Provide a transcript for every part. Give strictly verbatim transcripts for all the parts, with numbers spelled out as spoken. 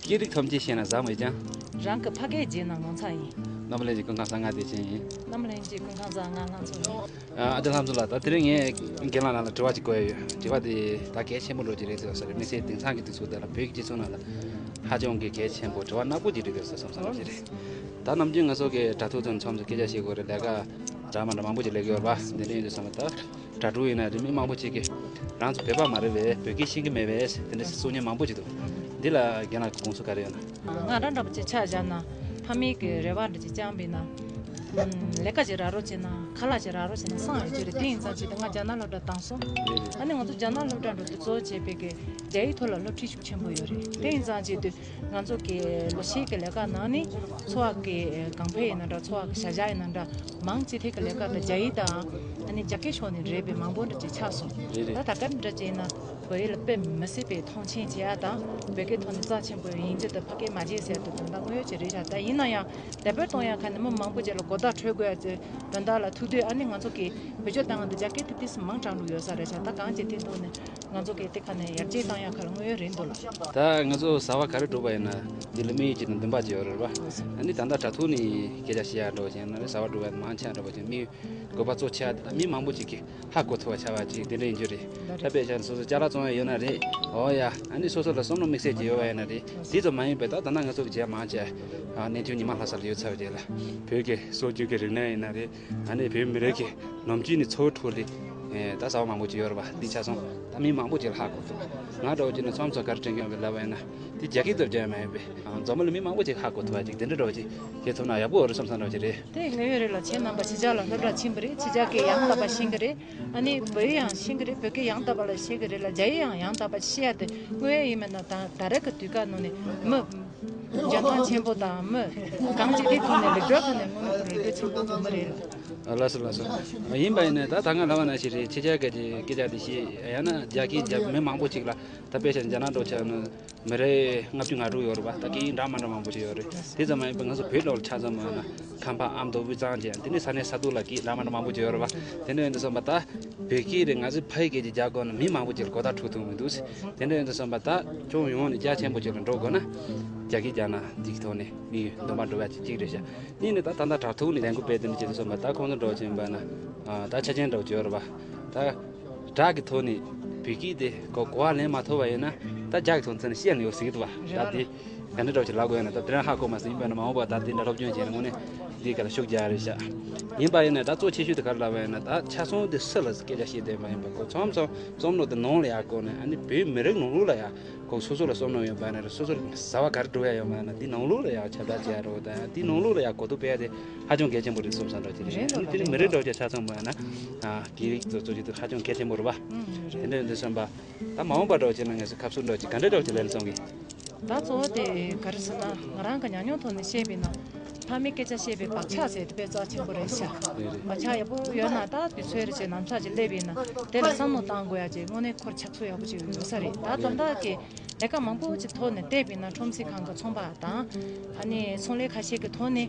སྐད་རིགས་ཐམས་ཅད་ཤེས་ན་བཟང་མོད་ཀྱང་། རང་གི་ཕ་སྐད་བརྗེད་ན་ངོ་ཚ་ཡིན། རྣམ་པ་ལྷན་རྒྱས་སྐུ་ཁམས་བཟང་། ང་བདེ་ཆེན་ཡིན། རྣམ་པ་ལྷན་རྒྱས་སྐུ་ཁམས་བཟང་། ང་ལྷ་མཚོ་ཡིན། ཨ་ཅག་ལྷ་མཚོ་ལགས། ད་དེ་རིང་ངས་རྒན་ལགས་ལ་ལ་དྲི་བ་ཅིག་བཀོད་ཡོད། དྲི་བ་དེ་ད་གལ་ཆེན་པོ་འདྲ་ཅིག་རེད་ཟེར་བ་ས་རེད། དམིགས་བསལ་དེང་སང་གི་དུས་ཚོད་དེ་ལ་བོད་ཀྱི་སྤྱི་ཚོགས་ནང་ལ་ཧ་ཅང་གི་གལ་ཆེན་པོ་དྲི་བ་ནག་པོ་ཅིག་རེད་འདུག་ཟེར་བསམ་བསམ་འདྲ་ཅིག་རེད། ད་ནམ་རྒྱུན་ང་ཚོ་གི་དྲ་ཐོག་ཐོག་མཚམས་སུ་སྐད་ཆ་བཤད་དགོས་རེད། ལས་ཀ་འདྲ་མ་འདྲ་མང་པོ་ཅིག་ལས་ཀྱི་ཡོད་རེད་པ། འདི་འདྲ་ཡིན་དུས་ཙམ་པ་ད་དྲ་གྲོགས་ཡིན་ན་རེད། མི་མང་པོ་ཅིག་གིས་རང་ཚོ་བོད་པ་མ་རེད་པས། བོད་སྐད་ཤེས་ཀྱི་མེད་པས་དེ་འདྲ་གསུང་མཁན་མང་པོ་ཅིག་འདུག། འདི་ལ་རྒན་ལགས་ཀྱི་དགོངས་ཚུལ་ག་རེ་ཡོད་ན། ང་རང་འདྲ་པོ་ཅིག་ཆ་བཞག་ན། ཕ་མེས་ཀྱི་རེ་བ་འདྲ་ཅིག་བཅངས་པས་ན། ཨམ། ལས་ཀ་ཅིག་རག་རོགས་བྱས་ན། ཁ་ལག་ཅིག་རག་རོགས་བྱས་ན་བསམ་ཡོད་ཀྱི་རེད། དེ་ཡིན་ཙང་ཅིག་ད་ང་རྒྱ་ནག་སློབ་གྲྭ་བཏང་སོང་། ཨ་ནི་ང་ཚོ་རྒྱ་ནག་སློབ་གྲྭ་འགྲོ་དུས་གཙོ་བོ་བྱས་པའི་གི་རྒྱ་ཡིག་ཐོག་ལ་སློབ་ཁྲིད་ཤུགས་ཆེན་པོ་ཡོད་རེད། དེ་ཡིན་ཙང་ཅིག་དུས་ང་ཚོ་གི་ལོ་ཤས་ཀྱི་ལས་ཀ་ནང་ནས་འཚོ་བ་གི་གོང་འཕེལ་ཡིན་ན་འདྲ། འཚོ་བ་གི་བྱ་གཞག་ཡིན་ན་འདྲ། མང་ཆེ་ཐད་ཀྱི་ལས་ཀ་དེ་རྒྱ་ཡིག་དང་ཨ་ནི་རྒྱ་སྐད་ཕྱོགས་ནས་རེད་པས། མང་པོ་འདྲ་ཅིག་ཆགས་སོང་། རེད་རེད། ད་ད་ག་འདྲ་ཅིག་ཡིན་ན། བོད་ཡིག་ལ་དཔེ་མི་སྲིད་པའི་མཐོང་ཆེན་བྱེད་ཡ་དང་། བོད་སྐད་ཐོག་ནས་རྩ་ཆེན་པོ་ཡིན་གྱི་དང་། ཕ་སྐད་མ་བརྗེད་ཟེར་ཡ་དེ་དོན་དག་དངོས་ཡོད་ཅིག་རེད་ཤག། ད་ཡིན་ན་ཡང་དེབ་དཔེར་གཏོང་ཡ་ཁ་ནས་མི་མང་པོ་ཅིག་ལ་གོ་བརྡ་འཕྲོད་དགོས་ཡ་ཅིག་དོན་དག་ལ་ཐུག་དུས། ཨ་ནི་ང་ཚོ་གིས་བེད་སྤྱོད་བཏང་ཡ་དེ་རྒྱ་སྐད་དེ་ཏོག་ཙམ་མང་དྲགས་འགྲོ་ཡོད་ས་རེད་ཤག། ད་གང་ཅི་ཐད་ཐོག་ནས་ང་ཚོ་གིས་དེ་ཁ་ནས་ཡར་རྒྱས་བཏང་ཡ་ཁ་ལ་དངོས་ཡོད་རེད་འདུག་ལགས། ད་ང་ཚོ་ཟླ་བ་ག་རེ་སྒྲུབ་པ་ཡིན་ན་འདི་ལ་དམིགས་ཡུལ་གཅིག་དང་འདུན་པ་གཅིག་ཡོད་རེད་པ། ཨ་ནི་ད་ལྟ་དྲ་ཐོག་ནས་སྐད་ཆ་བཤད་ཡ་འདྲ་བོ་ཅིག་ཡིན་ན་རེད། ཟླ་བ་སྒྲུབ་པ་མང་ཆེ་འདྲ་བོ་ཅིག་དམིགས་ཡུལ་དགོས་པ་གཙོ་ཆེ་བ་དེ་དག་མི་མང་པོ་ཅིག་གིས་ཧ་གོ་ཐུབ་པ་ཆགས་པ་ཅིག་དེ་འདྲ་ཡིན་རྒྱུ་རེད། ད་དཔེ་བཞག་ན་སོ་སོ་ཅ་ལག་བཙོང་ཡ་ཡོད་ན་རེད། འོ་ཡ། ཨ་ནི་སོ་སོ་ལ་བསམ་བློ་དམིགས་བསལ་ཅིག་ཡོད་པ་ཡིན་ན་རེད། དེ་ཙམ་མ་ཡིན་པའི་ད་ད་ལྟ་ང་ཚོ་གི་རྗེས་མང་ཆེ་ཨ་གནས་ཚུལ་ཉི་མ་ལྷ་ས་ལ་ཡོད་ཚར་བའི་རྗེས་ལ་བོད་ཀྱི་སྲོལ་རྒྱུན་གྱི་རིག་གནས་ཡིན་ན་རེད། ཨ་ནི་བོད་མི་རིགས་ཀྱི་ནམ་རྒྱུན་ནས་འཚོ་བའི་ཁྲོད་ལ་ཨེ་ད་ཟླ་བ་མང་པོ་ཅིག་ཡོད་རེད་པ། འདི་ཆ་ཚང་ད་མི་མང་པོ་ཅིག་ལ་ཧ་གོ་ཐུབ། ང་འདྲ་བོ་ཅིག་ནི་མཚམས་མཚམས་ག་རེ་དྲན་གྱི་ཡོད་པའི་ལབ་པ་ཡིན་ན། དེ་རྒྱ་སྐད་དུ་བརྗོད་ཡ་མ་ཡིན་པས། ཨ། འཛམ་བུ་གླིང་མི་མང་པོ་ཅིག་ཧ་གོ་ཐུབ་པ་ཅིག་དེ་འདྲ་འདྲ་བོ་ཅིག་བྱེད་ཐུབ་ན་ཡག་པོ་རེད་བསམ་བསམ་འདྲ་བོ་ཅིག་རེད། དེ་དངོས་ཡོད་རེད་ལགས། ཁྱེད་རྣམ་པ་ཕྱི་རྒྱལ་ལ་སློབ་གྲྭ་ཕྱིན་པ་རེད། ཕྱི་རྒྱལ་སྐད་ཡང་དག་པ་ཤེས་ཀྱི་རེད། ཨ་ནི་བོད་ཡིག་ཡང་ཤེས་ཀྱི་རེད། བོད་སྐད་ཡང་དག་པ་ལ་ཤེས་ཀྱི་རེད་ལ། རྒྱ་ཡིག་ཡང་ཡང་དག་པ་ཤེས་ཡ་དེ་དངོས་ཡོད་ཡིན་མིན་ན། ད་ད་རེས་ཀྱི་དུས་སྐབས་ནང་ནས་མི་འཇོན་ཐང་ཆེན་པོ་དང་མི་གང་ཅིག་དེ་ཐོག་ནས་ལེགས་གྲུབ་ཐོག་ནས་དངོས་གནས་ཁོ་རེ་འདོད་ཆེན་པོ་ངོ་མ་རེད། ཨ། ལགས་སོ་ལགས་སོ། ཡིན་པ་ཡིན་ན་ད་ད་ང་ལབ་པ་ནང་བཞིན་རེད། ཕྱི་རྒྱལ་སྐད་ཀྱི་སྐད་ཆ་དེ་ཤེས། ཡང་ན་རྒྱ་སྐད་རྒྱ་མི་མང་པོ་ཅིག་ལ། ད་དཔེ་བཞག་ན་རྒྱ་ནག་འདྲ་བོ་ཆ་ན་མི་རེ་ལྔ་བཅུ་ང་དྲུག་ཡོད་རེད་པ། ད་སྐད་ཡིག་འདྲ་མ་འདྲ་མང་པོ་ཅིག་ཡོད་རེད། དེ་ཙམ་མ་ཡིན་པར་ང་ཚོ་བོད་ལོགས་ལ་ཆ་མཚོན་པ་ན་ཁམས་པ་ཨ་མདོ་དབུས་གཙང་ཅན་དེ་ནས་ས་གནས་ས་ཐོག་ལ་སྐད་འདྲ་མ་འདྲ་མང་པོ་ཅིག་ཡོད་རེད་པ། དེ་འདྲ་ཡིན་དུས་ཙམ་པ་ད་བོད་སྐད་རེད། ང་ཚོའི་ཕ་ཡི་སྐད་ཅིག་རྒྱག་དགོས་ན་མི་མང་པོ་ཅིག་ལ་གོ་བརྡ་འཕྲོད་ཐུབ་མི་འདུག། དེ་འདྲ་ཡིན་དུས་ཙམ་པ་ད་ཁྱོན་ཡོངས་ནས་རྒྱ་ཆེན་པོ་ཅིག་ལ་འགྲོ་དགོས་ན་རྒྱ་སྐད་རྒྱག་ན་འདི་གི་ཐོག་ནས་མི་ཡི་འདུན་པ་འགྲོ་ཡ་ཅིག་གཅིག་རེད་ཤག། གཉིས་ནས་ད་ད་ལྟ་དྲ་ཐོག་ནས་ལས་འགུལ་སྤེལ་དེ་འདྲ་བྱེད་དུས་ཙམ་པ་ད་ཁོང་ཚོ་འདྲ་བོ་ཅིག་ཡིན་པ་ན། ཨ། ད་ཆ་རྐྱེན་འདྲ་བོ་ཅིག་ཡོད་རེད་པ། ད་དྲ་གི་ཐོག་ནས་བོད་སྐད་དེ་གོ་གོ་བ་ལེན་མ་ཐུབ་པ་ཡིན་ན། ད་རྒྱ་གི་ཐོག་ནས་ཤེས་ནས་ཡོད་ཟེར་གྱི་འདུག་པ། ད་དེ་ག་འདྲ་འདྲ་བོ་ཅིག་ལབ་དགོས་ཡོད་ན་ད་དེ་རང་ཧ་གོ་མ་སོང་། ཡིན་པ་ན་མ་འོངས་པ་ད་དེ་འདྲ་སློབ་སྦྱོང་བྱས་ན་དངོས་གནས་འདི་ག་ལ་ཤུགས་རྒྱག་རེད་ཤག། ཡིན་པ་ཡིན་ན་ད་གཙོ་ཆེ་ཤོས་དེ་ག་རེ་ལབ་པ་ཡིན་ན། ད་ཆ་ཚང་དེ་སུ་ལ་སྐད་ཆ་བཤད་དེ་མ་ཡིན་པ་གོ་མཚམས་མཚམས་བསམ་བློ་དེ་ནང་ལ་ཡར་བཀོད་ནས། ཨ་ནི་བོད་མི་རིགས་ནང་ལོགས་ལ་ཡར་ཁོ་སོ་སོ་ལ་བསམ་བློ་ཡོད་པ་ན་རེད། སོ་སོར་བྱ་བ་ག་རེ་འགྲོ་ཡ་ཡོད་མ་ན་འདི་ནང་ལོགས་ལ་ཡང་ཁྱབ་བསྒྲགས་བྱེད་ཡ་རོགས་དང་། འདི་ནང་ལོགས་ལ་ཡང་གོ་རྟོགས་སྤེལ་ཡ་དེ་ཧ་ཅང་གལ་ཆེན་པོ་རེད་བསམ་བསམ་འདྲ་ཅིག་རེད། རེད་འདུག། དེ་ནི་མི་རིགས་འདྲ་ཅིག་ཆ་ཚང་མ་ན་སྐད་ཡིག་དེ་ཚོ་ཅིག་དེ་ཧ་ཅང་གལ་ཆེན་པོ་རེད་པ། ཨང་། རེད། དེ་འདྲ་འདི་བསམ་པ་ད་མ་འོངས་པ་འདྲ་ཅིག་ན་ངེས་སུ་ཁབ་སུ་འདྲ་ཅིག་ག་འདྲ་འདྲ་ཅིག་ལས་ལ་སོང་གི། ད་གཙོ་བོ་དེ་ག་རེ་ཟེར་ན། ང་རང་གི་ཉམས་མྱོང་ཐོག་ནས་བཤད་པ་ཡིན་ན། ཕ་མའི་སྐད་ཆ་བཤད་པའི་བག་ཆགས་ཟེར་དེ་དཔེ་རྩ་ཆེན་པོ་རེད་ཤག། རེད་རེད། བག་ཆགས་ཡག་པོ་ཡོད་ན་ད་དུས་ཚོད་རེ་བྱས་ནམ་ཞག་ཅིག་སླེབས་པ་ཡིན་ན་དེ་ལ་བསམ་བློ་བཏང་དགོས་ཡ་ཅིག་དངོས་གནས་ཁོར་ཆགས་ཚུལ་ཡག་པོ་ཅིག་ཡོད་ས་རེད། ད་དོན་དག་གི་ལས་ཀ་མང་པོ་ཅིག་ཐོག་ནས་བལྟས་པ་ཡིན་ན་ཁྲོམ་གཟིགས་ཁང་གི་ཚོང་པ་དང་། ཨ་ནི་ཚོང་ལས་ཁ་ཤས་ཀྱི་ཐོག་ནས། ཨ།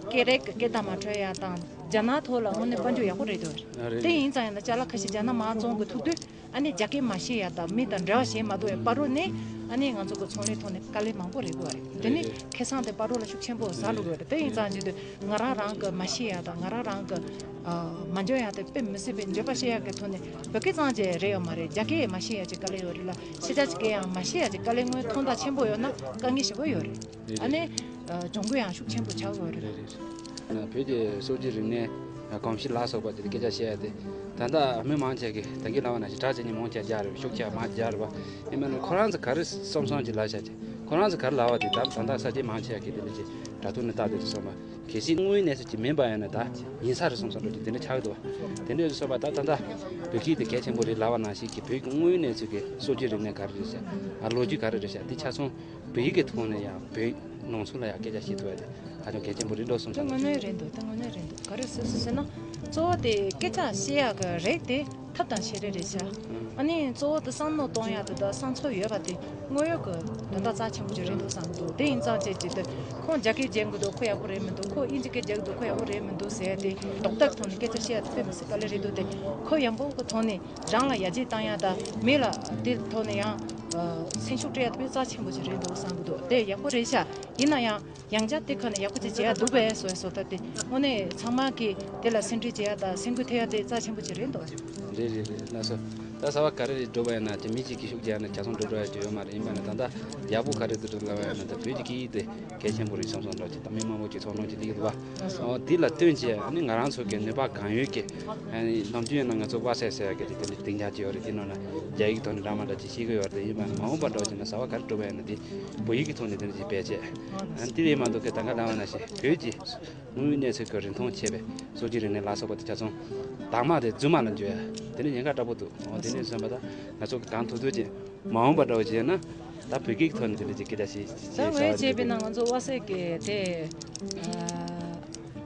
སྐད་རིགས་ཀྱི་སྐད་བརྡ་མ་འཕྲོད་ཡ་དང་རྒྱ་ནག་ཐོག་ལ་དངོས་གནས་དཔལ་འབྱོར་ཡག་པོ་རེད་འདུག། ཨ། རེད། དེ་ཡིན་ཙང་ཡང་ན་ཅ་ལག་ཁ་ཤས་རྒྱ་ནག་མ་བཙོང་གི་ཐུག་དུས། ཨ་ནི་རྒྱ་སྐད་མ་ཤེས་ཡ་དང་མི་དང་འབྲེལ་བ་བྱེད་མ་ཐུབ་པའི་བར་རོ་ནས། ཨ་ནི་ང་ཚོ་གི་ཚོང་ལས་ཐོག་ནས་དཀའ་ལས་མང་པོ་རེད་དགོས་རེད། དེ་ནི་རེད་རེད། ཁེ་བཟང་དེ་བར་རོ་ལ་ཤུགས་ཆེན་པོ་ཟ་འགྲོ་དགོས་རེད། དེ་ཡིན་ཙང་ཅི་དུས་ང་རང་རང་གི་མ་ཤེས་ཡ་དང་ང་རང་རང་གི་ཨ། མ་འཇོན་ཡ་དེ་དཔེ་མི་སྲིད་པའི་འཇོན་པ་བཤད་ཡ་གི་ཐོག་ནས་བོད་སྐད་ཙམ་ཅིག་རེད་ཡོད་མ་རེད། རྒྱ་སྐད་མ་ཤེས་ཡ་ཅིག་དཀའ་ལས་ཡོད་རེད་ལ། ཕྱི་རྒྱལ་གྱི་སྐད་ཡང་མ་ཤེས་ཡ་ཅིག་དཀའ་ལས་དངོས་ཐོག་མཐའ་ཆེན་པོ་ཡོད་ན་དཀའ་ངལ་ཞེ་པོ་ཡོད་རེད། རེད་རེད། ཨ་ནི་ཨ། གྱོང་གུན་ཡང་ཤུགས་ཆེན་པོ་ཆགས་ཡོད་རེད། རེད་རེད། བོད་ཀྱི་སྲོལ་རྒྱུན་རིག་གནས་གོམས་གཤིས་ལ་སོགས་པ་དེ་སྐད་ཆ་བཤད་ཡ་དེ་ད་ལྟ་མི་མང་ཆེ་གིས་ད་གིན་ལབ་པ་ནང་བཞིན་དྲ་བྱེད་མཁན་མང་ཆེ་རྒྱ་རེད། ཤོག་ཆ་མང་རྒྱ་རེད་པ། ཡིན་ན་ཁོ་རང་ཚོ་ག་རེ་བསམ་བསམ་ཅིག་ལབ་བཞག་ཅིག། ཁོ་རང་ཚོ་ག་རེ་ལབ་པ་དེ་ད་ད་ལྟ་ས་སྐྱེས་མང་ཆེ་གིས་དེ་འདྲ་ཅིག་དྲ་ཐོག་ནས་ལྟ་དེ་ཚོ་བསམ་པ། གལ་སྲིད་དངོས་ཡོད་གནས་ཚུལ་ཅིག་མིན་པ་ཡིན་ན་ད་ཡིན་ས་རེད་བསམ་བསམ་འདྲ་ཅིག་དེ་འདྲ་ཆགས་འདུག་པ། དེ་འདྲ་བསམ་པ་ད་ད་ལྟ་བོད་སྐད་དེ་གལ་ཆེན་པོ་རེད་ལབ་པ་ནང་བཞིན་གྱི་བོད་ཀྱི་དངོས་ཡོད་གནས་ཚུལ་གྱི་སྲོལ་རྒྱུན་རིག་གནས་ག་རེ་རེད་ཤག། ཨ། ལོ་རྒྱུས་ག་རེ་རེད་ཤག། དེ་ཆ་ཚང་བོད་ཡིག་གི་ཐོག་ནས་ཡང་བོད་ནང་ཚུལ་ལ་ཡང་སྐད་ཆ་བཤད་ཐུབ་ཡ་དེ་ཧ་ཅང་གལ་ཆེན་པོ་རེད་འགྲོ་བསམ་ད་བསམ། དངོས་གནས་རེད་འདུག། ད་དངོས་གནས་རེད་འདུག། ག་རེ་ཟེར་ཟེར་ན། གཙོ་བོ་དེ་སྐད་ཆ་བཤད་ཡག་གི་རིགས་དེ་ཐབས་དང་ཤེས་རིག་རེད་ཤག། ཨ་ནི་གཙོ་བོ་དེ་བསམ་བློ་གཏོང་ཡག་དེ་དང་བསམ་ཚུལ་ཡོད་པ་དེ་དངོས་ཡོད་ཀྱི་དོན་དག་རྩ་ཆེན་པོ་ཅིག་རེད་འདུག་བསམ་འདུག། དེ་ཡིན་ཙང་བྱས་ཀྱི་དེ་ཁོང་རྒྱ་སྐད་སྦྱང་གི་འདུག། ཁོ་ཡག་པོ་རེད་མི་འདུག། ཁོ་ཨིན་ཇི་སྐད་སྦྱང་གི་འདུག། ཁོ་ཡག་པོ་རེད་མི་འདུག་ཟེར་ཏེ་རྡོག་རྡོག་ཐོག་ནས་སྐད་ཆ་བཤད་ཡག་དེ་དཔེ་མི་སྲིད་དཀའ་ལས་རེད་འདུག། དེ་ཁོ་ཡག་པོ་གི་ཐོག་ནས་རང་ལ་ཡར་རྒྱས་བཏང་ཡག་དང་མི་ལ་དེ་ཐོག་ནས་ཡང་། ཨ་སེམས་ཤུགས་སྤྲད་ཡ་དེ་དཔེ་རྩ་ཆེན་པོ་ཞིག་རེད་འདུག་བསམ་གྱི་འདུག་དེ་ཡག་པོ་རེད་ཤག་ཡིན་ན་ཡང་ཡང་བསྐྱར་དེ་ཁ་ནས་ཡག་པོ་ཅིག་བྱེད་ཡ་འདུག་པས་བཟོ་བཟོ་ལྟ་དེ་དངོས་གནས་ཚང་མ་གིས་དེ་ལ་སེམས་ཁྲལ་བྱེད་ཡ་དང་སེམས་འགུལ་ཐེབས་ཡ་དེ་རྩ་ཆེན་པོ་ཅིག་རེད་འདུག་རེད་རེད་རེད། ལགས་སོ། ད་གསར་པ་ག་རེ་རེད་འགྲོ་བ་ཡིན་ན་དེ་མི་གཅིག་གིས་ཤུགས་རྒྱག་ན་ཆ་ཚང་འགྲོ་འགྲོ་ཡ་ཅིག་ཡོད་མ་རེད། ཡིན་པ་ན་ད་ལྟ་ཡག་པོ་ག་རེ་འདུག་འགྲོ་ལབ་པ་ཡིན་ན་ད་བོད་ཀྱི་སྐད་ཡིག་དེ་གལ་ཆེན་པོ་རེད་བསམ་བསམ་འདྲ་ཅིག་ད་མི་མང་པོ་ཅིག་ཚོགས་ལོངས་ཅིག་བསྡད་ཀྱི་འདུག་བ། ཨོ་དེ་ལ་བསྟུན་བྱས་ཨ་ནི་ང་རང་ཚོ་གི་ནུས་པ་གང་ཡོད་ཀྱིས་ཨ་ནི་ནམ་རྒྱུན་ཡིན་ན་ང་ཚོ་ཝ་སེ་ཟེར་ཡ་གི་དེ་དེ་འདྲ་སྟེང་རྒྱ་ཅིག་ཡོད་རེད། དེ་ནང་ན་རྒྱ་ཡིག་ཐོག་ནས་འདྲ་མ་འདྲ་ཅིག་ཤེས་ཀྱི་ཡོད་རེད། ཡིན་པ་ན་མ་འོངས་པ་འདྲ་བ་ཅིག་ན་གསར་པ་ག་རེ་འགྲོ་བ་ཡིན་ན་དེ་བོད་ཡིག་གི་ཐོག་ནས་དེ་འདྲ་ཅིག་སྤེལ་བྱས་ཨ་ནི་དེ་ལས་མ་གཏོགས་གི་ད་ག་ལབ་པ་ནང་བཞིན་བོད་ཀྱི་དངོས་ཡོད་གནས་ཚུལ་གྱི་རིན་ཐང་ཆེ་བའི་སྲོལ་རྒྱུན་རིག་གནས་ལ་སོགས་པ་དེ་ཆ་ཚང་དྭངས་མ་དེ་རྫུན་མ་ལ་འགྱུར་ཡ་དེ་ནི་ཉེན་ཁ་དྲག་པོ་འདུག་འོ་དེ་ནས་བསམ་པ་ད་ང་ཚོ་གི་གང་ཐུབ་ཐུབ་ཅིག་མ་འོངས་པ་འདྲ་བོ་བྱས་ན་ད་བོད་སྐད་ཀྱི་ཐོག་ནས་དེ་འདྲ་ཅིག་སྐད་ཆ་བཤད་ད་བཤད་ངས་བྱས་པས་ན་ང་ཚོ་ཝ་སེ་གི་དེ་ཨ་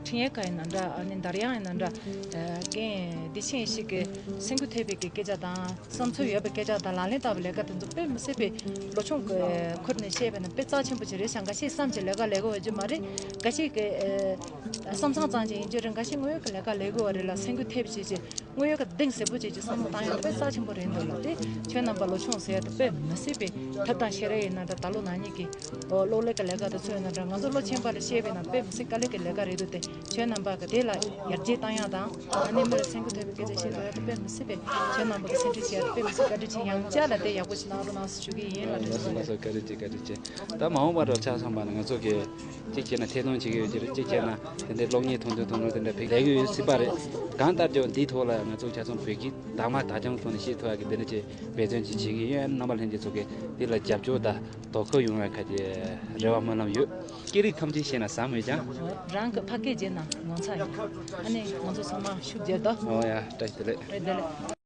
འཕྲིན་ཡིག་ཁ་ཡིན་ན་འདྲ་ཨ་ནི་འདར་དབྱངས་ཡིན་ན་འདྲ་ཨ་རྒན་བདེ་ཆེན་ཞིག་གི་སེམས་འགུལ་ཐེབས་པའི་གི་སྐད་ཆ་དང་བསམ་ཚུལ་ཡོད་པའི་སྐད་ཆ་དང་ལག་ལེན་བསྟར་བའི་ལས་ཀ་དེ་ཚོ་དཔེ་མི་སྲིད་པའི་ལོ་ཆུང་གི་ཁུར་ནས་བཤད་པས་ན་དཔེ་རྩ་ཆེན་པོ་ཅིག་རེད་ཤག་འགའ་ཤས་བསམ་གྱི་ལས་ཀ་ལས་དགོས་པ་ཅིག་མ་རེད། འགའ་ཤས་ཀྱི་ཨ་བསམ་བསམ་ཙམ་ཅིག་ཡིན་རྒྱུ་རེད། འགའ་ཤས་དངོས་ཡོད་ཀྱི་ལས་ཀ་ལས་དགོས་པ་རེད་ལ་སེམས་འགུལ་ཐེབས་བྱས་ཅིག་དངོས་ཡོད་ཀྱི་གཏིང་ཟབ་པོ་བྱས་ཀྱི་བསམ་བློ་བཏང་ཡ་དཔེ་རྩ་ཆེན་པོ་རེད་འདུག་ལ། དེ་ཁྱོད་རྣམ་པ་ལོ་ཆུང་ཟེར་ཡ་དེ་དཔེ་མི་སྲིད་པའི་ཐབས་དང་ཤེས་རབ་ཡིན་ན་འདྲ། ད་ལོ་ན་ནིང་གི་ཨོ་གློག་ཀླད་ཀྱི་ལས་ཀ་དེ་ཚོ་ཡིན་ན་འདྲ། ང་ཚོ་ལོ་ཆེན་པ་ལ་བཤད་པས་ན་དཔེ་མི་སྲིད་དཀའ་ལས་ཀྱི་ལས་ཀ་རེད་འདུག་དེ་ཁྱོད་རྣམ་པ་གི་དེ་ལ་ཡར་རྒྱས་བཏང་ཡ་དང་ཨ་ནི་མི་ལ་སེམས་འགུལ་ཐེབས་པའི་སྐད་ཆ་བཤད་འདུག་ཡ་དེ་དཔེ་མི་སྲིད་པའི་ཁྱོད་རྣམ་པ་གི་སེམས་ཁྲལ་བྱེད་ཡ་དེ་དཔེ་མི་སྲིད་བཀའ་དྲིན་ཆེ། ཡང་བསྐྱར་ལ་དེ་ཡག་པོ་ཞིག་གནང་རོགས་གནང་ཞུ་གི་ཡིན་ལ། ལགས་སོ་ལགས་སོ། བཀའ་དྲིན་ཆེ་བཀའ་དྲིན་ཆེ། ད་མ་འོངས་པར་ཆ་ཚང་པ་ན་ང་ཚོ་གི་གཅིག་བྱས་ན་ཐད་གཏོང་བྱེད་ཀྱི་ཡོད་ཀྱི་རེད། གཅིག་བྱས་ན་དེ་འདྲའི་གློག་བརྙན་ཐུང་ཐུང་ཐུང་ཐུང་དེ་འདྲ་ཕིག་ལས་ཀྱི་ཡོད་སྲིད་པ་རེད། གང་ལྟར་ཀྱང་འདིའི་ཐོག་ལ་ང་ཚོ་ཆ་ཚང་བོད་ཀྱི་དྭངས་མ་དག་ཅང་ཐོག་ནས་ཤེས་ཐུབ་ཡག་གི་འདི་འདྲ་ཅིག་འབད་བརྩོན་ཅིག་བྱེད་ཀྱི་ཡོད། རྣམ་པ་ལྷན་རྒྱས་ཚོ་གིས་འདི་ལ་རྒྱབ་སྐྱོར་དང་དོ་ཁུར་ཡོང་བའི་ཁ་ཅིག་རེ་བ་སྨོན་ལམ་ཡོད། སྐད་རིགས་ཐམས་ཅད་ཤེས་ན་ཟབ་མོད་ཀྱང་། རང་གི་ཕ་སྐད་བརྗེད་ན་ངོ་ཚ་ཡིན། ཨ་ནི་ང་ཚོ་ཚང་མ་ཤུགས་རྒྱབ་དོ། ཨོ་ཡ་བཀྲ་ཤིས་བདེ་ལེགས། བདེ་ལེགས།